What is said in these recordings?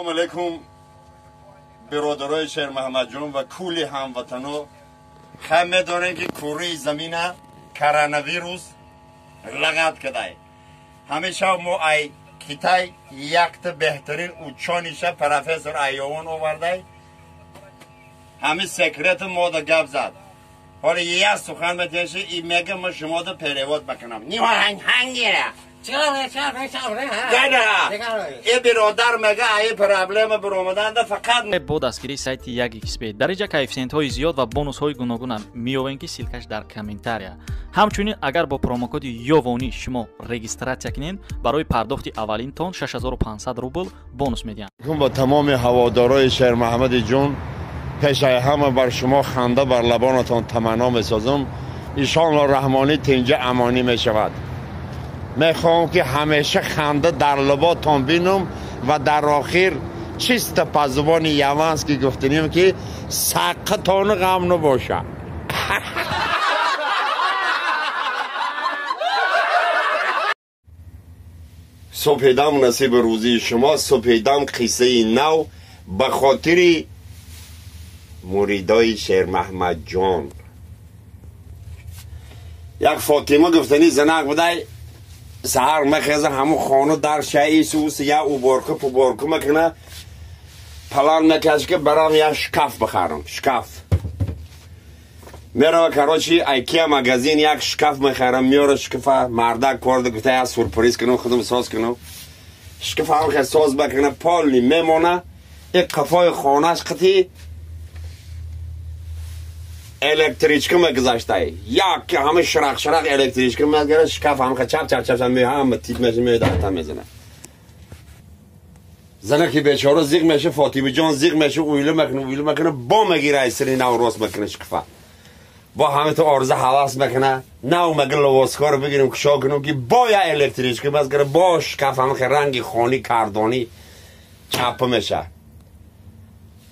Алейкум, бародарои Шермуҳаммадҷон ва кулли ҳамватано. Хай медонем, ки кураи замина коронавирус лағат кадай. Ҳамеша мо ай Китай якта беҳтарин учёныйша, профессор Айёвон овардай. Ҳамин секрети мода гап зад. Ҳоли як сухан метеши и мега, ма шумода перевод бакунам. Э, биродар мега, аи проблема биромаданда фақат бо дастгирии сайти 1xBet дар инҷа коэффисиентҳои зиёд ва бонусҳои гуногунам меёвем, ки ссылкаш дар комментария. Ҳамчунин, агар бо промокоди Ёвонӣ шумо регистрация кунед, барои пардохти аввалинтон 6500 рубл бонус медиҳанд. Ба тамоми ҳаводорои Шермуҳаммади ҷон, пешаи ҳама бар шумо ханда бар лабонатон таманно месозам. Иншоалло, раҳмонӣ тинҷа амонӣ мешавад. Мехоҳам, ки ҳамеша ханда дар лаботон бинам ва дар охир чисто па зубони яванский гуфтанем, ки саққатону ғам набоша. Супедам насиби рӯзии шумо, супедам қиссаи нав ба хотири муридои Шермаҳмадҷон. Як Фотима гуфтани занак будай. Саҳар мехеза, ҳамун хона дар шаи сус я уборка пуборка мекуна. План мекаш, ки барам я шкаф бихарам. Шкаф мерава, короче, Айкия магазин як шкаф мехарам, меёра шкафа. Мардак корда гуфта, я сюрприз кунам, худам соз кунам. Шкафа ҳам соз бакуна, полный мемона. Як қафои хонаш қити электричка мегузаштай. Як ҳама шарақ шарақ электричка мегара, шкаф ҳам чап чап чап ме, ҳама тип меша, медахта мезана. Занаки бечора зиқ меша, Фотимаҷон зиқ меша, уйла мекуна, уйла мекуна, бо мегира, сири нав рост мекуна шкафа. Бо ҳама то орза ҳавас мекуна, нав мега, лавоскоро бигирим, кушо кунам, ки бо я электричка мезгара, бо шкаф ҳама ранги хони кардонӣ чапа меша.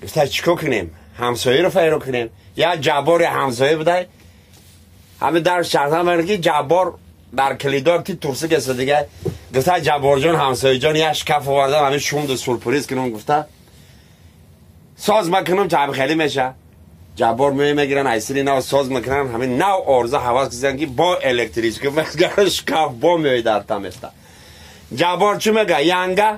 Гуфта, чикор кунем? Ҳамсояро файро кунем. Я Ҷаббори ҳамсоя будай. Ҳами дар шаҳран ки Ҷаббор дар калидор ти турси кеса дига. Гуфта, Ҷабборҷон, ҳамсояҷон, як шкаф овардам, ҳами шумду сюрприз кунам, гуфта, соз макунам, чаби хеле меша. Ҷаббор меои, мегиран, айсири нав соз мекунан. Ҳамин нав орза ҳавас кизан, ки бо электричка мегара, шкаф бо меои дар таместа. Ҷаббор чӣ мега? Янга,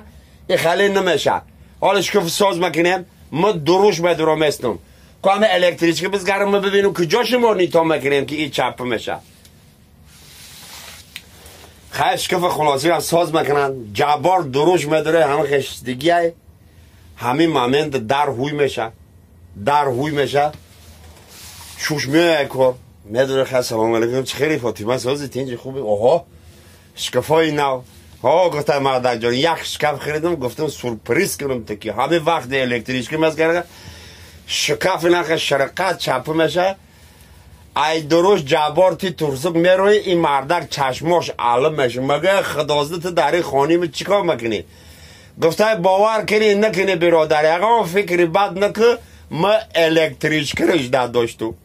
и хеле намеша. Ҳоли шкаф соз мекунем, ма дуруш медуроместум. Ко ҳаме электричка бизгарам, ма бибинем, куҷо шумо нито мекунем, ки и чапа меша. Хай, шкафа хулоси ҳам соз мекунанд. Ҷаббор дуруш медуре, ҳама хештигиай. Ҳамин момент дар ҳуй меша, дар ҳуй меша. Шуш меояй, кор медуре. Хай, салом алейкум, чӣ хели, Фотима, сози, тинҷи, хуби? Оҳо, шкафои нав ҳо. Гуфта, мардакҷон, як шкаф харидам, гуфтам, сюрприз кунам, таки ҳамин вақти электричка мезгарда, шкаф инаха шарақат чапа меша. Ай дуруш Ҷаббор ти турсук мерои. Ин мардак чашмош алим меша. Мага, худозда, ту дар ин хоними чӣ кор мекунӣ? Гуфта, бовар кунӣ, накунӣ, биродар, ягон фикри бад накӣ, ма электричкаро жда дошту.